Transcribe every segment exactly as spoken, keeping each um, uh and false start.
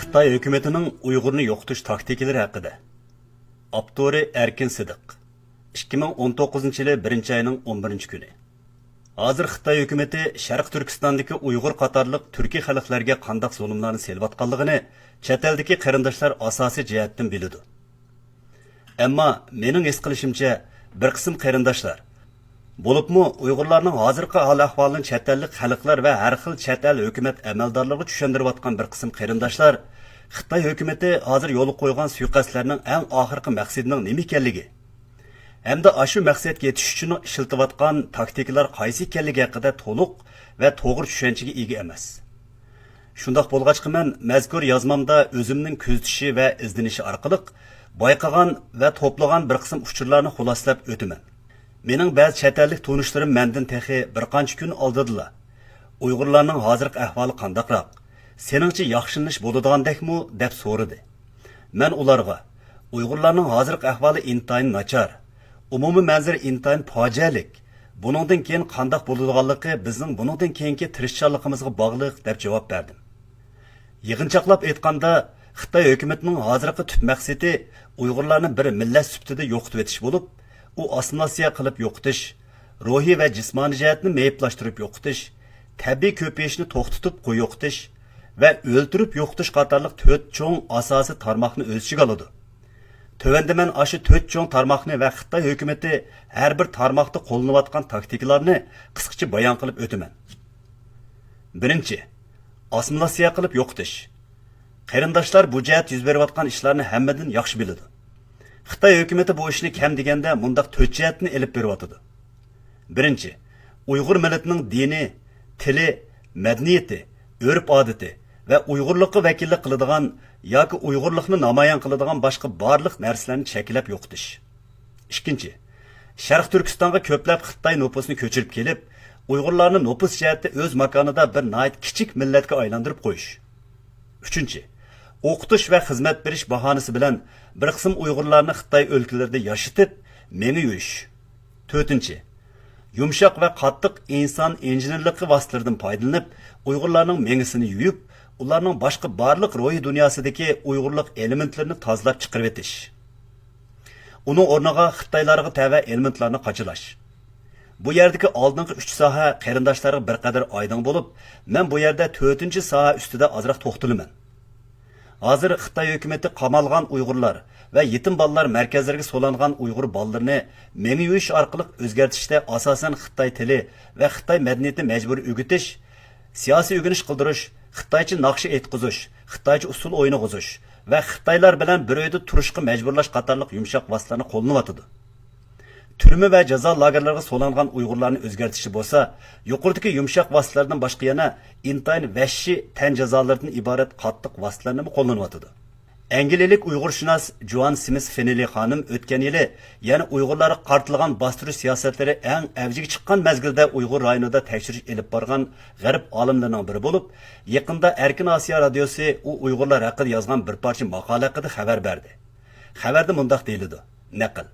خىتاي ھۆكۈمىتىنىڭ ئۇيغۇرنى يوقىتىش تاكتىكىلىرى ھەققىدە. ئاپتورى: ئەركىن سىدىق. ئىككى مىڭ ئون توققۇزىنچى يىلى بىرىنچى ئاينىڭ ئون بىرىنچى كۈنى. ھازىر خىتاي ھۆكۈمىتى شەرقىي تۈركىستاندىكى ئۇيغۇر قاتارلىق تۈركىي خەلقلەرگە قانداق زۇلۇملارنى سېلىۋاتقانلىقىنى چەت ئەلدىكى قېرىنداشلار ئاساسىي جەھەتتىن بىلىدۇ. ئەمما مېنىڭ ھېس قىلىشىمچە، بىر قىسىم قېرىنداشلار، بولۇپمۇ ئۇيغۇرلارنىڭ ھازىرقى ھال-ئەھۋالىنى چەت ئەللىك خەلقلەر ۋە ھەر خىل چەت ئەل ھۆكۈمەت ئەمەلدارلىرىغا چۈشەندۈرۈۋاتقان بىر قىسىم قېرىنداشلار، خىتاي ھۆكۈمىتى ھازىر يولغا قويغان سۇيىقەستلەرنىڭ ئەڭ ئاخىرقى مەقسىتىنىڭ نېمە ئىكەنلىكى، ھەمدە ئاشۇ مەقسەتكە يېتىش ئۈچۈن ئىشلىتىۋاتقان تاكتىكىلار قايسى ئىكەنلىكى ھەققىدە تولۇق ۋە توغرا چۈشەنچىگە ئىگە ئەمەس. شۇنداق بولغاچقا، مەن مەزكۇر يازمامدا ئۆزۈمنىڭ كۆزىتىشى ۋە ئىزدىنىشى ئارقىلىق بايقىغان ۋە توپلىغان بىر قىسىم ئۇچۇرلارنى خۇلاسىلەپ ئۆتىمەن. مېنىڭ بەزى چەت ئەللىك تونۇشلىرىم مەندىن تېخى بىر قانچە كۈن ئالدىدىلا، «ئۇيغۇرلارنىڭ ھازىرقى ئەھۋالى قانداقراق؟ سېنىڭچە ياخشىلىنىش بولىدىغاندەكمۇ؟» دەپ سورىدى. مەن ئۇلارغا، «ئۇيغۇرلارنىڭ ھازىرقى ئەھۋالى ئىنتايىن ناچار. ئومۇمىي مەنزىرە ئىنتايىن پاجىئەلىك. بۇنىڭدىن كېيىن قانداق بولىدىغانلىقى بىزنىڭ بۇنىڭدىن كېيىنكى تىرىشچانلىقىمىزغا باغلىق» دەپ جاۋاب بەردىم. يىغىنچاقلاپ ئېيتقاندا، خىتاي ھۆكۈمىتىنىڭ ھازىرقى تۈپ مەقسىتى ئۇيغۇرلارنى بىر مىللەت سۈپىتىدە يوقىتىۋېتىش بولۇپ، ئۇ ئاسسىمىلياتسىيە قىلىپ يوقىتىش، روھىي ۋە جىسمانىي جەھەتتىن مېيىپلاشتۇرۇپ يوقىتىش، تەبىئىي كۆپىيىشنى توختىتىپ قويۇقىتىش ۋە ئۆلتۈرۈپ يوقىتىش قاتارلىق تۆت چوڭ ئاساسىي تارماقنى ئۆز ئىچىگە ئالىدۇ. تۆۋەندە مەن ئاشۇ تۆت چوڭ تارماقنى ۋە خىتاي ھۆكۈمىتى ھەر بىر تارماقتا قوللىنىۋاتقان تاكتىكىلارنى قىسقىچە بايان قىلىپ ئۆتىمەن. بىرىنچى، ئاسسىمىلياتسىيە قىلىپ يوقىتىش. قېرىنداشلار بۇ جەھەتتە يۈز بېرىۋاتقان ئىشلارنى ھەممىدىن ياخشى بىلىدۇ. خىتاي ھۆكۈمىتى بۇ ئىشنى كەم دېگەندە مۇنداق تۆت جەھەتتىن ئېلىپ بېرىۋاتىدۇ. بىرىنچى، ئۇيغۇر مىللىتىنىڭ دىنى، تىلى، مەدەنىيىتى، ئۆرپ-ئادىتى ۋە ئۇيغۇرلۇققا ۋەكىللىك قىلىدىغان ياكى ئۇيغۇرلۇقنى نامايان قىلىدىغان باشقا بارلىق نەرسىلەرنى چەكلەپ يوقىتىش. ئىككىنچى، شەرقىي تۈركىستانغا كۆپلەپ خىتاي نوپۇسىنى كۆچۈرۈپ كېلىپ، ئۇيغۇرلارنى نوپۇس جەھەتتە ئۆز ماكانىدا بىر ناھايىتى كىچىك مىللەتكە ئايلاندۇرۇپ قويۇش. ئۈچىنچى، ئوقۇتۇش ۋە خىزمەت بېرىش باھانىسى بىلەن بىر قىسىم ئۇيغۇرلارنى خىتاي ئۆلكىلىرىدە ياشىتىپ، مېڭە يۇيۇش. تۆتىنچى، يۇمشاق ۋە قاتتىق ئىنسان ئىنژېنېرلىقى ۋاسىتىلىرىدىن پايدىلىنىپ، ئۇيغۇرلارنىڭ مېڭىسىنى يۇيۇپ، ئۇلارنىڭ باشقا بارلىق روھىي دۇنياسىدىكى ئۇيغۇرلۇق ئېلېمېنتلىرىنى تازىلاپ چىقىرىۋېتىش. ئۇنىڭ ئورنىغا خىتايلارغا تەۋە ئېلېمېنتلارنى قاچىلاش. بۇ يەردىكى ئالدىنقى ئۈچ ساھە قېرىنداشلارغا بىر قەدەر ئايدىڭ بولۇپ، مەن بۇ يەردە تۆتىنچى ساھە ئۈستىدە ئازراق توختىلىمەن. ھازىر خىتاي ھۆكۈمىتى قامالغان ئۇيغۇرلار ۋە يېتىم بالىلار مەركەزلىرىگە سولانغان ئۇيغۇر بالىلىرىنى مېڭە يۇيۇش ئارقىلىق ئۆزگەرتىشتە ئاساسەن خىتاي تىلى ۋە خىتاي مەدەنىيىتىنى مەجبۇرىي ئۆگىتىش، سىياسىي ئۆگىنىش قىلدۇرۇش، خىتايچە ناخشا ئېيتقۇزۇش، خىتايچە ئۇسسۇل ئوينىغۇزۇش ۋە خىتايلار بىلەن بىر ئۆيدە تۇرۇشقا مەجبۇرلاش قاتارلىق يۇمشاق ۋاسىتىلەرنى قوللىنىۋاتىدۇ. تۈرمە ۋە جازا لاگېرلىرىغا سولانغان ئۇيغۇرلارنى ئۆزگەرتىشتە بولسا، يۇقىرىدىكى يۇمشاق ۋاسىتىلەردىن باشقا يەنە ئىنتايىن ۋەھشىي تەن جازالىرىدىن ئىبارەت قاتتىق ۋاسىتىلەرنىمۇ قوللىنىۋاتىدۇ. ئەنگلىيەلىك ئۇيغۇرشۇناس جوئان سمىس فېننېلى خانىم ئۆتكەن يىلى يەنە ئۇيغۇرلارغا قارىتىلغان باستۇرۇش سىياسەتلىرى ئەڭ ئەۋجىگە چىققان مەزگىلدە ئۇيغۇر رايونىدا تەكشۈرۈش ئېلىپ بارغان غەرب ئالىملىرىنىڭ بىرى بولۇپ، يېقىندا ئەركىن ئاسىيا رادىيوسى ئۇ ئۇيغۇرلار ھەققىدە يازغان بىر پارچە ماقالە ھەققىدە خەۋەر بەردى. خەۋەردە مۇنداق دېيىلىدۇ، نەقىل.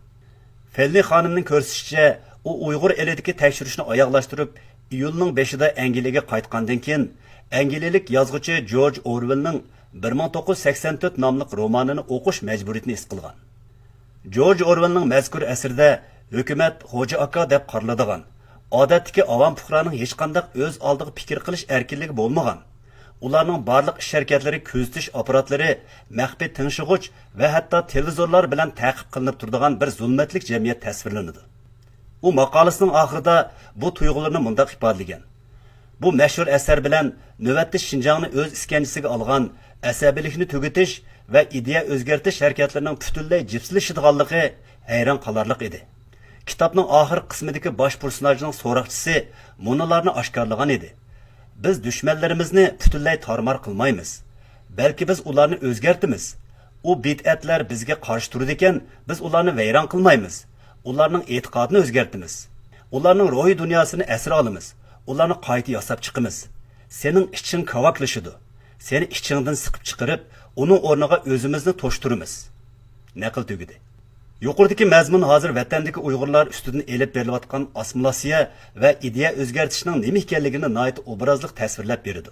فېننېلى خانىمنىڭ كۆرسىتىشىچە، ئۇ ئۇيغۇر ئېلىدىكى تەكشۈرۈشنى ئاياغلاشتۇرۇپ، ئىيۇلنىڭ بېشىدا ئەنگلىيەگە قايتقاندىن كېيىن، ئەنگلىيەلىك يازغۇچى جورج ئورۋېلنىڭ بىر مىڭ توققۇز يۈز سەكسەن تۆت ناملىق رومانىنى ئوقۇش مەجبۇرىيىتىنى ھېس قىلغان. جورج ئورۋېلنىڭ مەزكۇر ئەسىرىدە ھۆكۈمەت خوجا ئاكا دەپ قارىلىدىغان، ئادەتتىكى ئاۋام پۇقرانىڭ ھېچقانداق ئۆز ئالدىغا پىكىر قىلىش ئەركىنلىكى بولمىغان، ئۇلارنىڭ بارلىق ئىش-ھەرىكەتلىرى كۆزىتىش ئاپپاراتلىرى، مەخپىي تىڭشىغۇچ ۋە ھەتتا تېلېۋىزورلار بىلەن تەقىب قىلىنىپ تۇرىدىغان بىر زۇلمەتلىك جەمئىيەت تەسۋىرلىنىدۇ. ئۇ ماقالىسىنىڭ ئاخىرىدا بۇ تۇيغۇلىرىنى مۇنداق ئىپادىلىگەن: «بۇ مەشھۇر ئەسەر بىلەن نۆۋەتتە شىنجاڭنى ئۆز ئىسكەنجىسىگە ئالغان ئەسەبىيلىكنى تۈگىتىش ۋە ئىدىيە ئۆزگەرتىش ھەرىكەتلىرىنىڭ پۈتۈنلەي جىپسىلىشىدىغانلىقى ھەيران قالارلىق ئىدى.» كىتابنىڭ ئاخىرقى قىسمىدىكى باش پېرسوناژنىڭ سوراقچىسى مۇنۇلارنى ئاشكارىلىغان ئىدى: «بىز دۈشمەنلىرىمىزنى پۈتۈنلەي تارمار قىلمايمىز. بەلكى بىز ئۇلارنى ئۆزگەرتىمىز. ئۇ بىدئەتلەر بىزگە قارشى تۇرىدىكەن، بىز ئۇلارنى ۋەيران قىلمايمىز. ئۇلارنىڭ ئېتىقادىنى ئۆزگەرتىمىز. ئۇلارنىڭ روھىي دۇنياسىنى ئەسىر ئالىمىز. ئۇلارنى قايتا ياساپ چىقىمىز. سېنىڭ ئىچىڭ كاۋاكلىشىدۇ. سېنى ئىچىڭدىن سىقىپ چىقىرىپ، ئۇنىڭ ئورنىغا ئۆزىمىزنى توشتۇرىمىز.» نەقىل تۈگىدى. يۇقىرىدىكى مەزمۇن ھازىر ۋەتەندىكى ئۇيغۇرلار ئۈستىدىن ئېلىپ بېرىلىۋاتقان ئاسسىمىلياتسىيە ۋە ئىدىيە ئۆزگەرتىشنىڭ نېمە ئىكەنلىكىنى ناھايىتى ئوبرازلىق تەسۋىرلەپ بېرىدۇ.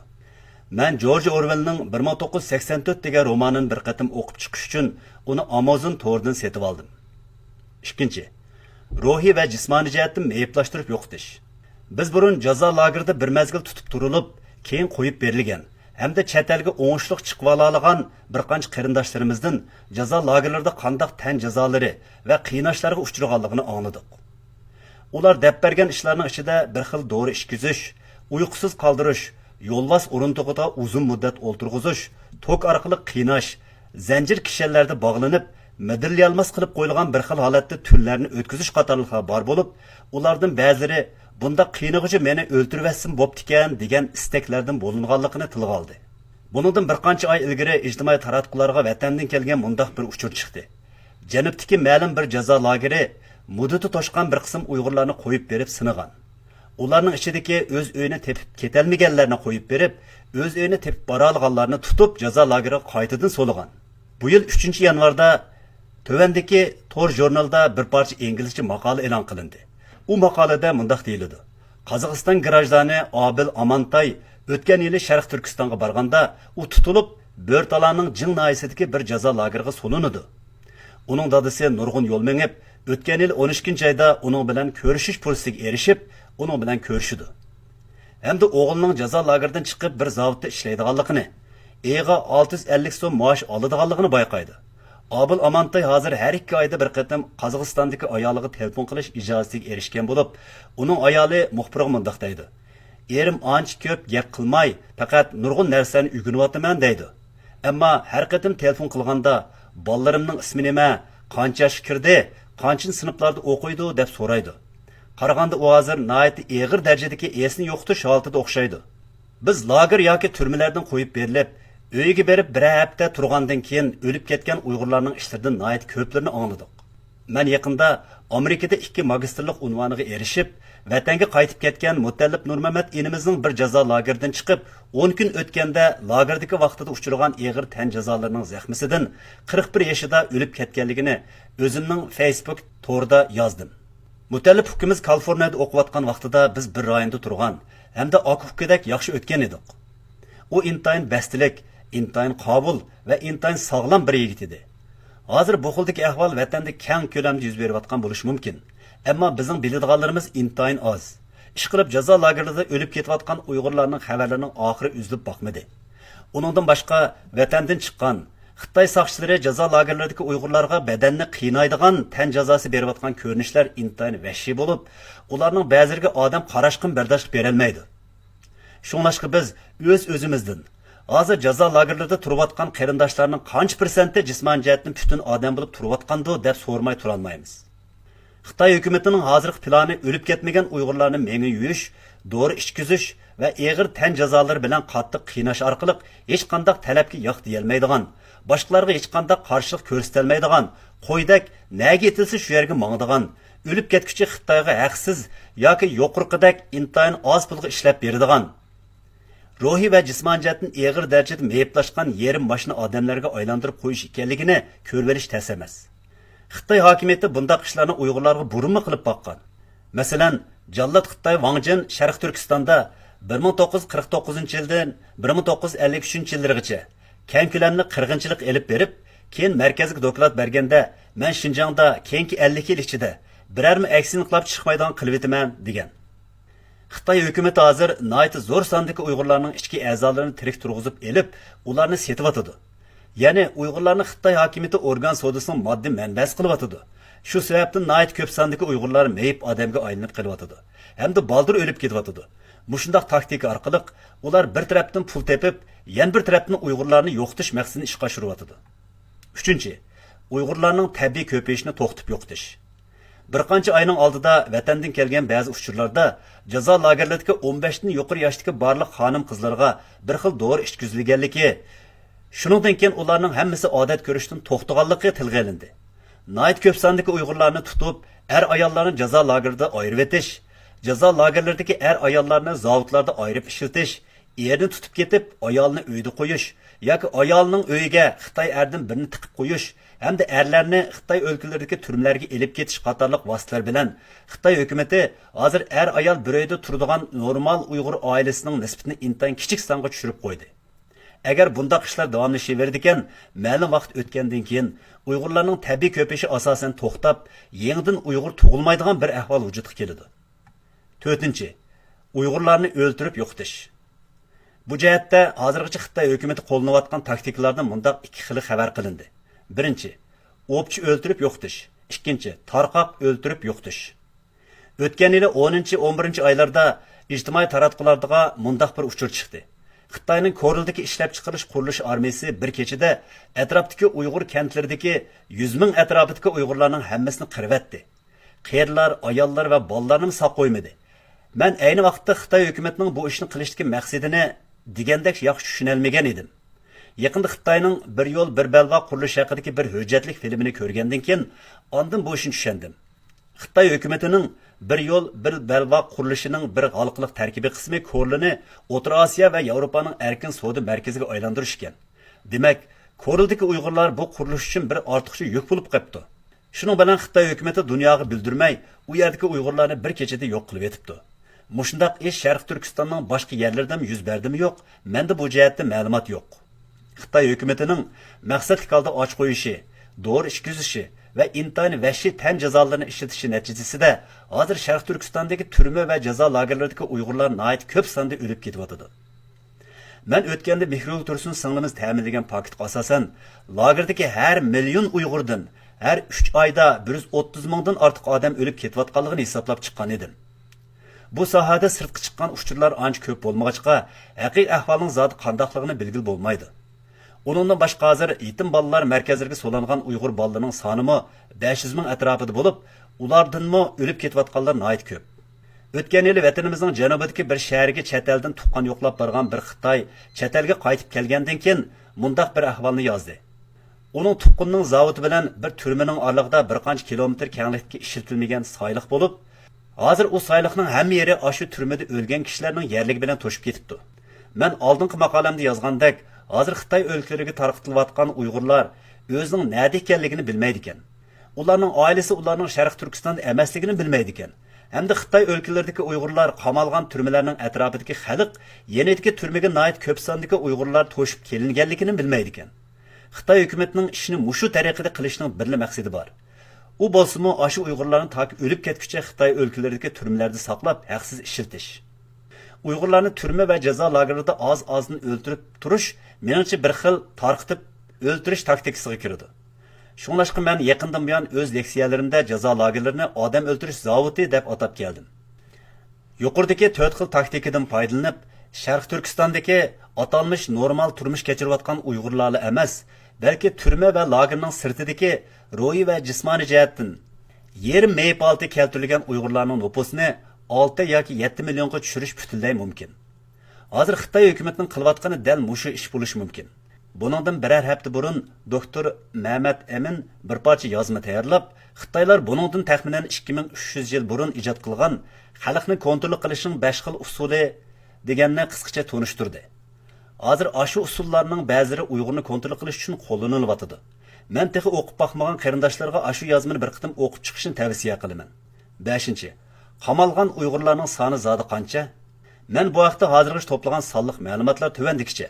مەن جورج ئورۋېلنىڭ بىر مىڭ توققۇز يۈز سەكسەن تۆت دېگەن رومانىنى بىر قېتىم ئوقۇپ چىقىش ئۈچۈن ئۇنى ئامازون تورىدىن سېتىۋالدىم. ئىككىنچى، روھىي ۋە جىسمانىي جەھەتتىن مېيىپلاشتۇرۇپ يوقىتىش. بىز بۇرۇن جازا لاگېرىدا بىر مەزگىل تۇتۇپ تۇرۇلۇپ، كېيىن قويۇپ بېرىلگەن ھەمدە چەت ئەلگە ئوڭۇشلۇق چىقىۋالالىغان بىر قانچە قېرىنداشلىرىمىزدىن جازا لاگېرلىرىدا قانداق تەن جازالىرى ۋە قىيناشلارغا ئۇچرىغانلىقىنى ئاڭلىدۇق. ئۇلار دەپ بەرگەن ئىشلارنىڭ ئىچىدە بىر خىل دورا ئىچكۈزۈش، ئۇيقۇسىز قالدۇرۇش، يولۋاس ئورۇندۇقىدا ئۇزۇن مۇددەت ئولتۇرغۇزۇش، توك ئارقىلىق قىيناش، زەنجىر كىشەنلەردە باغلىنىپ، مىدىرلىيالماس قىلىپ قويۇلغان بىر خىل ھالەتتە تۈنلەرنى ئۆتكۈزۈش قاتارلىقلار بار بولۇپ، ئۇلاردىن بەزىلىرى بۇنداق قىينىغۇچى مېنى ئۆلتۈرۈۋەتسىمۇ بوپتىكەن دېگەن ئىستەكلەردىن بولۇنغانلىقىنى تىلغا ئالدى. بۇنىڭدىن بىر قانچە ئاي ئىلگىرى ئىجتىمائىي تاراتقۇلارغا ۋەتەندىن كەلگەن مۇنداق بىر ئۇچۇر چىقتى. جەنۇبتىكى مەلۇم بىر جازا لاگېرى مۇددىتى توشقان بىر قىسىم ئۇيغۇرلارنى قويۇپ بېرىپ سىنىغان. ئۇلارنىڭ ئىچىدىكى ئۆز ئۆيىنى تېپىپ كېتەلمىگەنلەرنى قويۇپ بېرىپ، ئۆز ئۆيىنى تېپىپ بارالىغانلارنى تۇتۇپ جازا لاگېرىغا قايتىدىن سولىغان. بۇ يىل ئۈچىنچى يانۋاردا تۆۋەندىكى تور ژۇرنىلىدا بىر پارچە ئىنگلىزچە ماقالە ئېلان قىلىندى. ئۇ ماقالىدە مۇنداق دېيىلىدۇ: قازاقىستان گراژدانى ئابىل ئامانتاي ئۆتكەن يىلى شەرقىي تۈركىستانغا بارغاندا، ئۇ تۇتۇلۇپ، بۆرتالانىڭ جىڭ ناھىيەسىدىكى بىر جازا لاگېرىغا سولىنىدۇ. ئۇنىڭ دادىسى نۇرغۇن يول مېڭىپ، ئۆتكەن يىل ئون ئىككىنچى ئايدا ئۇنىڭ بىلەن كۆرۈشۈش پۇرسىتىگە ئېرىشىپ، ئۇنىڭ بىلەن كۆرۈشىدۇ. ھەمدە ئوغلىنىڭ جازا لاگېرىدىن چىقىپ، بىر زاۋۇتتا ئىشلەيدىغانلىقىنى، ئېيىغا ئالتە يۈز ئەللىك سوم مائاش ئالىدىغانلىقىنى بايقايدۇ. ئابىل ئامانتاي ھازىر ھەر ئىككى ئايدا بىر قېتىم قازاقىستاندىكى ئايالىغا تېلېفون قىلىش ئىجازىتىگە ئېرىشكەن بولۇپ، ئۇنىڭ ئايالى مۇخبىرغا مۇنداق دەيدۇ: «ئېرىم ئانچە كۆپ گەپ قىلماي، پەقەت نۇرغۇن نەرسىلەرنى ئۆگىنىۋاتىمەن» دەيدۇ. ئەمما ھەر قېتىم تېلېفون قىلغاندا، «بالىلىرىمنىڭ ئىسمى نېمە؟ قانچە ياشقا كىردى؟ قانچىنچى سىنىپلاردا ئوقۇيدۇ؟» دەپ سورايدۇ. قارىغاندا ئۇ ھازىر ناھايىتى ئېغىر دەرىجىدىكى ئېسىنى يوقىتىش ھالىتىدە ئوخشايدۇ. بىز لاگېر ياكى تۈرمىلەردىن قويۇپ بېرىلىپ، ئۆيىگە بېرىپ بىرەر ھەپتە تۇرغاندىن كېيىن ئۆلۈپ كەتكەن ئۇيغۇرلارنىڭ ئىشلىرىدىن ناھايىتى كۆپلىرىنى ئاڭلىدۇق. مەن يېقىندا ئامېرىكىدا ئىككى ماگىستىرلىق ئۇنۋانىغا ئېرىشىپ، ۋەتەنگە قايتىپ كەتكەن مۇتەللىپ نۇرمەمەت ئىنىمىزنىڭ بىر جازا لاگېرىدىن چىقىپ، ئون كۈن ئۆتكەندە لاگېردىكى ۋاقتىدا ئۇچرىغان ئېغىر تەن جازالىرىنىڭ زەخمىسىدىن قىرىق بىر يېشىدا ئۆلۈپ كەتكەنلىكىنى ئۆزۈمنىڭ فېيسبۇك تورىدا يازدىم. مۇتەللىپ ئۇكىمىز كالىفورنىيەدە ئوقۇۋاتقان ۋاقتىدا بىز بىر رايوندا تۇرغان ھەمدە ئاكا-ئۇكىدەك ياخشى ئۆتكەن ئىدۇق. ئۇ ئىنتايىن بەستلىك، ئىنتايىن قاۋۇل ۋە ئىنتايىن ساغلام بىر يىگىت ئىدى. ھازىر بۇ خىلدىكى ئەھۋال ۋەتەندە كەڭ كۆلەمدە يۈز بېرىۋاتقان بولۇشى مۇمكىن. ئەمما بىزنىڭ بىلىدىغانلىرىمىز ئىنتايىن ئاز. ئىشقىلىپ، جازا لاگېرلىرىدا ئۆلۈپ كېتىۋاتقان ئۇيغۇرلارنىڭ خەۋەرلىرىنىڭ ئاخىرى ئۈزۈلۈپ باقمىدى. ئۇنىڭدىن باشقا، ۋەتەندىن چىققان، خىتاي ساقچىلىرى جازا لاگېرلىرىدىكى ئۇيغۇرلارغا بەدەننى قىينايدىغان تەن جازاسى بېرىۋاتقان كۆرۈنۈشلەر ئىنتايىن ۋەھشىي بولۇپ، ئۇلارنىڭ بەزىلىرىگە ئادەم قاراشقىمۇ بەرداشلىق بېرەلمەيدۇ. شۇڭلاشقا بىز ئۆز-ئۆزىمىزدىن، ھازىر جازا لاگېرلىرىدا تۇرۇۋاتقان قېرىنداشلارنىڭ قانچە پىرسەنتى جىسمانىي جەھەتتىن پۈتۈن ئادەم بولۇپ تۇرۇۋاتقاندۇ دەپ سورىماي تۇرالمايمىز. خىتاي ھۆكۈمىتىنىڭ ھازىرقى پىلانى ئۆلۈپ كەتمىگەن ئۇيغۇرلارنى مېڭە يۇيۇش، دورا ئىچكۈزۈش ۋە ئېغىر تەن جازالىرى بىلەن قاتتىق قىيناش ئارقىلىق ھېچقانداق تەلەپكە ياق دېيەلمەيدىغان، باشقىلارغا ھېچقانداق قارشىلىق كۆرسىتەلمەيدىغان، قويدەك نەگە ئېتىلسە شۇ يەرگە ماڭىدىغان، ئۆلۈپ كەتكۈچە خىتايغا ھەقسىز ياكى يۇقىرىقىدەك ئىنتايىن ئاز پۇلغا ئىشلەپ بېرىدىغان، روھىي ۋە جىسمانىي جەھەتتىن ئېغىر دەرىجىدە مېيىپلاشقان يېرىم ماشىنا ئادەملەرگە ئايلاندۇرۇپ قويۇش ئىكەنلىكىنى كۆرۈۋېلىش تەس ئەمەس. خىتاي ھاكىمىيىتى بۇنداق ئىشلارنى ئۇيغۇرلارغا بۇرۇنمۇ قىلىپ باققان. مەسىلەن، جاللات خىتاي ۋاڭ جىن شەرقىي تۈركىستاندا بىر مىڭ توققۇز يۈز قىرىق توققۇزىنچى يىلدىن بىر مىڭ توققۇز يۈز ئەللىك ئۈچىنچى يىللىرىغىچە كەڭ كۆلەملىك قىرغىنچىلىق ئېلىپ بېرىپ، كېيىن مەركەزگە دوكلات بەرگەندە، مەن شىنجاڭدا كېيىنكى ئەللىك يىل ئىچىدە بىرەرمۇ ئەكسىيە ئىنقىلاب چىقمايدىغان قىلىۋېتىمەن، دېگەن. خىتاي ھۆكۈمىتى ھازىر ناھايىتى زور ساندىكى ئۇيغۇرلارنىڭ ئىچكى ئەزالىرىنى تىرىك تۇرغۇزۇپ ئېلىپ، ئۇلارنى سېتىۋاتىدۇ. يەنى ئۇيغۇرلارنى خىتاي ھاكىمىيىتى ئورگان سودىسىنىڭ ماددىي مەنبەسى قىلىۋاتىدۇ. شۇ سەۋەبتىن ناھايىتى كۆپ ساندىكى ئۇيغۇرلار مېيىپ ئادەمگە ئايلىنىپ قېلىۋاتىدۇ ھەمدە بالدۇر ئۆلۈپ كېتىۋاتىدۇ. مۇشۇنداق تاكتىكا ئارقىلىق ئۇلار بىر تەرەپتىن پۇل تېپىپ، يەنە بىر تەرەپتىن ئۇيغۇرلارنى يوقىتىش مەقسىتىنى ئىشقا ئاشۇرۇۋاتىدۇ. ئۈچىنچى، ئۇيغۇرلارنىڭ تەبىئىي كۆپىيىشىنى توختىتىپ يوقىتىش. بىر قانچە ئاينىڭ ئالدىدا ۋەتەندىن كەلگەن بەزى ئۇچۇرلاردا جازا لاگېرلىرىدىكى ئون بەشتىن يۇقىرى ياشتىكى بارلىق خانىم-قىزلارغا بىر خىل دورا ئىچكۈزۈلگەنلىكى، شۇنىڭدىن كېيىن ئۇلارنىڭ ھەممىسى ئادەت كۆرۈشتىن توختىغانلىقى تىلغا ئېلىندى. ناھايىتى كۆپ ساندىكى ئۇيغۇرلارنى تۇتۇپ، ئەر-ئاياللارنى جازا لاگېرىدا ئايرىۋېتىش، جازا لاگېرلىرىدىكى ئەر-ئاياللارنى زاۋۇتلاردا ئايرىپ ئىشلىتىش، ئېرىنى تۇتۇپ كېتىپ، ئايالىنى ئۆيدە قويۇش ياكى ئايالىنىڭ ئۆيىگە خىتاي ئەردىن بىرنى تىقىپ قويۇش ھەمدە ئەرلەرنى خىتاي ئۆلكىلىرىدىكى تۈرمىلەرگە ئېلىپ كېتىش قاتارلىق ۋاسىتىلەر بىلەن خىتاي ھۆكۈمىتى ھازىر ئەر-ئايال بىر ئۆيدە تۇرىدىغان نورمال ئۇيغۇر ئائىلىسىنىڭ نىسبىتىنى ئىنتايىن كىچىك سانغا چۈشۈرۈپ قويدى. ئەگەر بۇنداق ئىشلار داۋاملىشىۋېرىدىكەن، مەلۇم ۋاقىت ئۆتكەندىن كېيىن ئۇيغۇرلارنىڭ تەبىئىي كۆپىيىشى ئاساسەن توختاپ، يېڭىدىن ئۇيغۇر تۇغۇلمايدىغان بىر ئەھۋال ۋۇجۇدقا كېلىدۇ. تۆتىنچى، ئۇيغۇرلارنى ئۆلتۈرۈپ يوقىتىش. بۇ جەھەتتە ھازىرغىچە خىتاي ھۆكۈمىتى قوللىنىۋاتقان تاكتىكىلاردىن مۇنداق ئىككى خىلى خەۋەر قىلىندى. بىرىنچى، ئوپچە ئۆلتۈرۈپ يوقىتىش. ئىككىنچى، تارقاق ئۆلتۈرۈپ يوقىتىش. ئۆتكەن يىلى ئونىنچى، ئون بىرىنچى ئايلاردا ئىجتىمائىي تاراتقۇلاردا مۇنداق بىر ئۇچۇر چىقتى. خىتاينىڭ كورلىدىكى ئىشلەپچىقىرىش قۇرۇلۇش ئارمىيىسى بىر كېچىدە ئەتراپتىكى ئۇيغۇر كەنتلىرىدىكى يۈز مىڭ ئەتراپىدىكى ئۇيغۇرلارنىڭ ھەممىسىنى قىرىۋەتتى. قېرىلار، ئاياللار ۋە بالىلارنىمۇ ساق قويمىدى. مەن ئەينى ۋاقىتتا خىتاي ھۆكۈمىتىنىڭ بۇ ئىشنى قىلىشتىكى مەقسىتىنى دېگەندەك ياخشى چۈشىنەلمىگەن ئىدىم. يېقىندا خىتاينىڭ بىر يول، بىر بەلباغ قۇرۇلۇشى ھەققىدىكى بىر ھۆججەتلىك فىلىمىنى كۆرگەندىن كېيىن، ئاندىن بۇ ئىشنى چۈشەندىم. خىتاي ھۆكۈمىتىنىڭ بىر يول، بىر بەلباغ قۇرۇلۇشىنىڭ بىر ھالقىلىق تەركىبىي قىسمى كورلىنى ئوتتۇرا ئاسىيا ۋە ياۋروپانىڭ ئەركىن سودا مەركىزىگە ئايلاندۇرۇش ئىكەن. دېمەك، كورلىدىكى ئۇيغۇرلار بۇ قۇرۇلۇش ئۈچۈن بىر ئارتۇقچە يۈك بولۇپ قېپتۇ. شۇنىڭ بىلەن خىتاي ھۆكۈمىتى دۇنياغا بىلدۈرمەي، ئۇ يەردىكى ئۇيغۇرلارنى بىر كېچىدە يوق قىلىۋېتىپتۇ. مۇشۇنداق ئىش شەرقىي تۈركىستاننىڭ باشقا يەرلىرىدىمۇ يۈز بەردىمۇ يوق، مەندە بۇ جەھەتتە مەلۇمات يوق. خىتاي ھۆكۈمىتىنىڭ مەقسەتلىك ھالدا ئاچ قويۇشى، دورا ئىچكۈزۈشى ۋە ئىنتايىن ۋەھشىي تەن جازالىرىنى ئىشلىتىشى نەتىجىسىدە، ھازىر شەرقىي تۈركىستاندىكى تۈرمە ۋە جازا لاگېرلىرىدىكى ئۇيغۇرلار ناھايىتى كۆپ ساندا ئۆلۈپ كېتىۋاتىدۇ. مەن ئۆتكەندە مېھرىگۈل تۇرسۇن سىڭلىمىز تەمىنلىگەن پاكىتقا ئاساسەن، لاگېردىكى ھەر مىليون ئۇيغۇردىن ھەر ئۈچ ئايدا بىر يۈز ئوتتۇز مىڭدىن ئارتۇق ئادەم ئۆلۈپ كېتىۋاتقانلىقىنى ھېسابلاپ چىققان ئىدىم. بۇ ساھەدە سىرتقا چىققان ئۇچۇرلار ئانچە كۆپ بولمىغاچقا، ھەقىقىي ئەھۋالنىڭ زادى قانداقلىقىنى بىلگىلى بولمايدۇ. ئۇنىڭدىن باشقا، ھازىر يېتىم بالىلار مەركەزلىرىگە سولانغان ئۇيغۇر بالىلىرىنىڭ سانىمۇ بەش يۈز مىڭ ئەتراپىدا بولۇپ، ئۇلاردىنمۇ ئۆلۈپ كېتىۋاتقانلار ناھايىتى كۆپ. ئۆتكەن يىلى ۋەتىنىمىزنىڭ جەنۇبىدىكى بىر شەھەرگە چەت ئەلدىن تۇغقان يوقلاپ بارغان بىر خىتاي چەت ئەلگە قايتىپ كەلگەندىن كېيىن مۇنداق بىر ئەھۋالنى يازدى. ئۇنىڭ تۇغقىنىنىڭ زاۋۇتى بىلەن بىر تۈرمىنىڭ ئارىلىقىدا بىر قانچە كىلومېتىر كەڭلىكتىكى ئىشلىتىلمىگەن سايلىق بولۇپ، ھازىر ئۇ سايلىقنىڭ ھەممە يېرى ئاشۇ تۈرمىدە ئۆلگەن كىشىلەرنىڭ يەرلىكى بىلەن توشۇپ كېتىپتۇ. مەن ئالدىنقى ماقالەمدە يازغاندەك، ھازىر خىتاي ئۆلكىلىرىگە تارقىتىلىۋاتقان ئۇيغۇرلار ئۆزىنىڭ نەدە ئىكەنلىكىنى بىلمەيدىكەن. ئۇلارنىڭ ئائىلىسى ئۇلارنىڭ شەرقىي تۈركىستاندا ئەمەسلىكىنى بىلمەيدىكەن. ھەمدە خىتاي ئۆلكىلىرىدىكى ئۇيغۇرلار، قامالغان تۈرمىلەرنىڭ ئەتراپىدىكى خەلق، يېنىدىكى تۈرمىگە ناھايىتى كۆپ ساندىكى ئۇيغۇرلار توشۇپ كېلىنگەنلىكىنى بىلمەيدىكەن. خىتاي ھۆكۈمىتىنىڭ ئىشنى مۇشۇ تەرىقىدە قىلىشىنىڭ بىرلا مەقسىتى بار. ئۇ بولسىمۇ ئاشۇ ئۇيغۇرلارنى تاكى ئۆلۈپ كەتكۈچە خىتاي ئۆلكىلىرىدىكى تۈرمىلەردە ساقلاپ، ھەقسىز ئىشلىتىش. ئۇيغۇرلارنى تۈرمە ۋە جازا لاگېرلىرىدا ئاز-ئازدىن ئۆلتۈرۈپ تۇرۇش، مېنىڭچە، بىر خىل تارقىتىپ ئۆلتۈرۈش تاكتىكىسىغا كىرىدۇ. شۇڭلاشقا مەن يېقىندىن بۇيان ئۆز لېكسىيەلىرىمدە جازا لاگېرلىرىنى ئادەم ئۆلتۈرۈش زاۋۇتى دەپ ئاتاپ كەلدىم. يۇقىرىدىكى تۆت خىل تاكتىكىدىن پايدىلىنىپ، شەرقىي تۈركىستاندىكى ئاتالمىش نورمال تۇرمۇش كەچۈرۈۋاتقان ئۇيغۇرلارلا ئەمەس، بەلكى تۈرمە ۋە لاگېرنىڭ سىرتىدىكى روھىي ۋە جىسمانىي جەھەتتىن يېرىم مېيىپ ھالىتىگە كەلتۈرۈلگەن ئۇيغۇرلارنىڭ نوپۇسىنى ئالتە ياكى يەتتە مىليونغا چۈشۈرۈش پۈتۈنلەي مۇمكىن. ھازىر خىتاي ھۆكۈمىتىنىڭ قىلىۋاتقىنى دەل مۇشۇ ئىش بولۇشى مۇمكىن. بۇنىڭدىن بىرەر ھەپتە بۇرۇن دوكتور مەمەت ئەمىن بىر پارچە يازما تەييارلاپ، خىتايلار بۇنىڭدىن تەخمىنەن ئىككى مىڭ ئۈچ يۈز يىل بۇرۇن ئىجاد قىلغان خەلقنى كونترول قىلىشنىڭ بەش خىل ئۇسۇلى دېگەننى قىسقىچە تونۇشتۇردى. ھازىر ئاشۇ ئۇسۇللارنىڭ بەزىلىرى ئۇيغۇرنى كونترول قىلىش ئۈچۈن قوللىنىلىۋاتىدۇ. مەن تېخى ئوقۇپ باقمىغان قېرىنداشلارغا ئاشۇ يازمىنى بىر قېتىم ئوقۇپ چىقىشنى تەۋسىيە قىلىمەن. بەشىنچى، قامالغان ئۇيغۇرلارنىڭ سانى زادى قانچە؟ مەن بۇ ھەقتە ھازىرغىچە توپلىغان سانلىق مەلۇماتلار تۆۋەندىكىچە.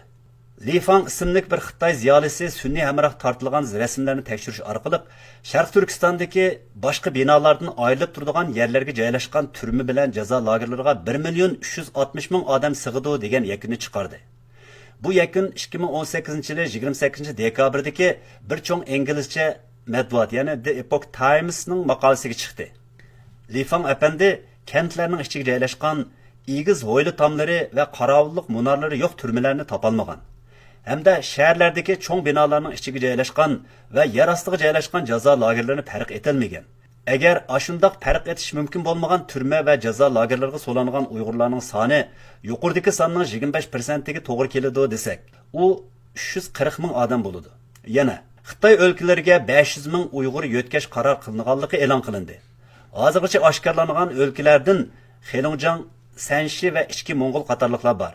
لى فاڭ ئىسىملىك بىر خىتاي زىيالىيسى سۈنئىي ھەمراھ تارتىلغان رەسىملەرنى تەكشۈرۈش ئارقىلىق، شەرقىي تۈركىستاندىكى باشقا بىنالاردىن ئايرىلىپ تۇرىدىغان يەرلەرگە جايلاشقان تۈرمە بىلەن جازا لاگېرلىرىغا بىر مىليون ئۈچ يۈز ئاتمىش مىڭ ئادەم سىغىدۇ دېگەن يەكۈننى چىقاردى. بۇ يەكۈن ئىككى مىڭ ئون سەككىزىنچى يىلى يىگىرمە سەككىزىنچى دېكابىردىكى بىر چوڭ ئىنگلىزچە مەتبۇئات، يەنى The Epoch Times نىڭ ماقالىسىگە چىقتى. لى فاڭ ئەپەندى كەنتلەرنىڭ ئىچىگە جايلاشقان ئېگىز ھويلا تاملىرى ۋە قاراۋۇللۇق مۇنارلىرى يوق تۈرمىلەرنى تاپالمىغان ھەمدە شەھەرلەردىكى چوڭ بىنالارنىڭ ئىچىگە جايلاشقان ۋە يەر ئاستىغا جايلاشقان جازا لاگېرلىرىنى پەرق ئېتەلمىگەن. ئەگەر ئاشۇنداق پەرق ئېتىش مۇمكىن بولمىغان تۈرمە ۋە جازا لاگېرلىرىغا سولانغان ئۇيغۇرلارنىڭ سانى يۇقىرىدىكى ساننىڭ يىگىرمە بەش پىرسەنتىگە توغرا كېلىدۇ دېسەك، ئۇ ئۈچ يۈز قىرىق مىڭ ئادەم بولىدۇ. يەنە خىتاي ئۆلكىلىرىگە بەش يۈز مىڭ ئۇيغۇر يۆتكەش قارار قىلىنغانلىقى ئېلان قىلىندى. ھازىرغىچە ئاشكارىلانغان ئۆلكىلەردىن خېلۇڭجاڭ، سەنشى ۋە ئىچكى موڭغۇل قاتارلىقلار بار.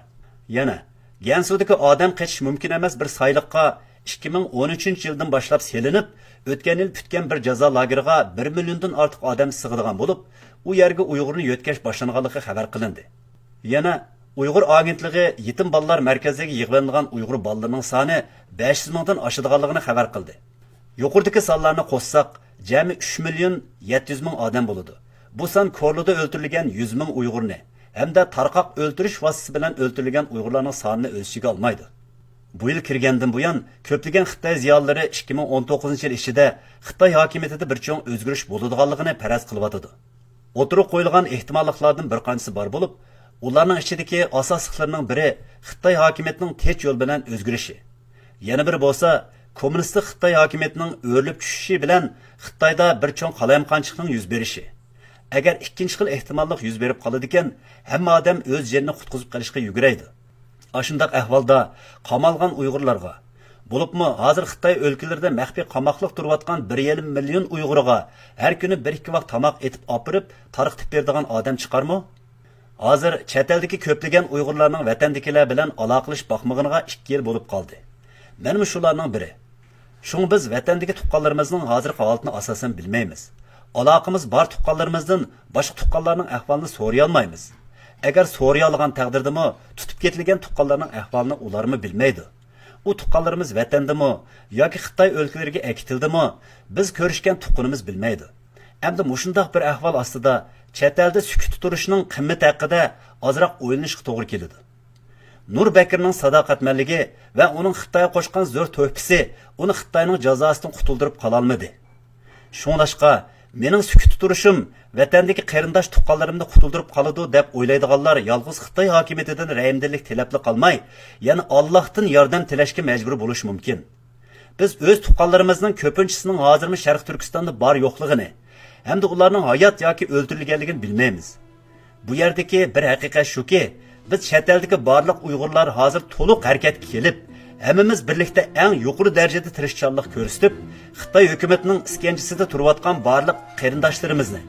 يەنە گەنسۇدىكى ئادەم قېچىش مۇمكىن ئەمەس بىر سايلىققا ئىككى مىڭ ئون ئۈچىنچى يىلدىن باشلاپ سېلىنىپ، ئۆتكەن يىل پۈتكەن بىر جازا لاگېرىغا بىر مىليوندىن ئارتۇق ئادەم سىغىدىغان بولۇپ، ئۇ يەرگە ئۇيغۇرنى يۆتكەش باشلانغانلىقى خەۋەر قىلىندى. يەنە ئۇيغۇر ئاگېنتلىقى يېتىم بالىلار مەركەزلىرىگە يىغىۋېلىنغان ئۇيغۇر بالىلىرىنىڭ سانى بەش يۈز مىڭدىن ئاشىدىغانلىقىنى خەۋەر قىلدى. يۇقىرىدىكى سانلارنى قوشساق، جەمئىي ئۈچ مىليون يەتتە يۈز مىڭ ئادەم بولىدۇ. بۇ سان كورلىدا ئۆلتۈرۈلگەن يۈز مىڭ ئۇيغۇرنى ھەمدە تارقاق ئۆلتۈرۈش ۋاسىتىسى بىلەن ئۆلتۈرۈلگەن ئۇيغۇرلارنىڭ سانىنى ئۆز ئىچىگە ئالمايدۇ. بۇ يىل كىرگەندىن بۇيان، كۆپلىگەن خىتاي زىيالىيلىرى ئىككى مىڭ ئون توققۇزىنچى يىل ئىچىدە خىتاي ھاكىمىيىتىدە بىر چوڭ ئۆزگىرىش بولىدىغانلىقىنى پەرەز قىلىۋاتىدۇ. ئوتتۇرىغا قويۇلغان ئېھتىماللىقلاردىن بىر قانچىسى بار بولۇپ، ئۇلارنىڭ ئىچىدىكى ئاساسلىقلىرىنىڭ بىرى خىتاي ھاكىمىيىتىنىڭ تېز يول بىلەن ئۆزگىرىشى. يەنە بىرى بولسا، كوممۇنىستىك خىتاي ھاكىمىيىتىنىڭ ئۆرۈلۈپ چۈشۈشى بىلەن خىتايدا بىر چوڭ قالايمىقانچىلىقنىڭ يۈز بېرىشى. ئەگەر ئىككىنچى خىل ئېھتىماللىق يۈز بېرىپ قالىدىكەن، ھەممە ئادەم ئۆز جېنىنى قۇتقۇزۇپ قېلىشقا يۈگۈرەيدۇ. ئاشۇنداق ئەھۋالدا قامالغان ئۇيغۇرلارغا، بولۇپمۇ ھازىر خىتاي ئۆلكىلىرىدە مەخپىي قاماقلىق تۇرۇۋاتقان بىر يېرىم مىليون ئۇيغۇرغا ھەر كۈنى بىر ئىككى ۋاق تاماق ئېتىپ ئاپىرىپ، تارقىتىپ بېرىدىغان ئادەم چىقارمۇ؟ ھازىر چەت ئەلدىكى كۆپلىگەن ئۇيغۇرلارنىڭ ۋەتەندىكىلەر بىلەن ئالاقىلىشىپ باقمىغىنىغا ئىككى يىل بولۇپ قالدى. مەنمۇ شۇلارنىڭ بىرى. شۇڭا بىز ۋەتەندىكى تۇغقانلىرىمىزنىڭ ھازىرقى ھالىتىنى ئاساسەن بىلمەيمىز. ئالاقىمىز بار تۇغقانلىرىمىزدىن باشقا تۇغقانلارنىڭ ئەھۋالىنى سورىيالمايمىز. ئەگەر سورىيالىغان تەقدىردىمۇ، تۇتۇپ كېتىلگەن تۇغقانلارنىڭ ئەھۋالىنى ئۇلارمۇ بىلمەيدۇ. ئۇ تۇغقانلىرىمىز ۋەتەندىمۇ ياكى خىتاي ئۆلكىلىرىگە ئەكېتىلدىمۇ، بىز كۆرۈشكەن تۇغقىنىمىز بىلمەيدۇ. ئەمدى مۇشۇنداق بىر ئەھۋال ئاستىدا چەت ئەلدە سۈكۈتتە تۇرۇشنىڭ قىممىتى ھەققىدە ئازراق ئويلىنىشقا توغرا كېلىدۇ. نۇر بەكرىنىڭ ساداقەتمەنلىكى ۋە ئۇنىڭ خىتايغا قوشقان زور تۆھپىسى ئۇنى خىتاينىڭ جازاسىدىن قۇتۇلدۇرۇپ قالالمىدى. شۇڭلاشقا، مېنىڭ سۈكۈتتە تۇرۇشۇم ۋەتەندىكى قېرىنداش تۇغقانلىرىمنى قۇتۇلدۇرۇپ قالىدۇ دەپ ئويلايدىغانلار يالغۇز خىتاي ھاكىمىيىتىدىن رەھىمدىللىك تىلەپلا قالماي، يەنە ئاللاھتىن ياردەم تىلەشكە مەجبۇر بولۇشى مۇمكىن. بىز ئۆز تۇغقانلىرىمىزنىڭ كۆپىنچىسىنىڭ ھازىرمۇ شەرقىي تۈركىستاندا بار يوقلۇقىنى ھەمدە ئۇلارنىڭ ھايات ياكى ئۆلتۈرۈلگەنلىكىنى بىلمەيمىز. بۇ يەردىكى بىر ھەقىقەت شۇكى، بىز چەت ئەلدىكى بارلىق ئۇيغۇرلار ھازىر تولۇق ھەرىكەتكە كېلىپ، ھەممىمىز بىرلىكتە ئەڭ يۇقىرى دەرىجىدە تىرىشچانلىق كۆرسىتىپ، خىتاي ھۆكۈمىتىنىڭ ئىسكەنجىسىدە تۇرۇۋاتقان بارلىق قېرىنداشلىرىمىزنى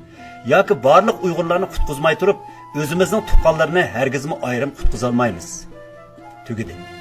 ياكى بارلىق ئۇيغۇرلارنى قۇتقۇزماي تۇرۇپ، ئۆزىمىزنىڭ تۇغقانلىرىنى ھەرگىزمۇ ئايرىم قۇتقۇزالمايمىز. تۈگىدى.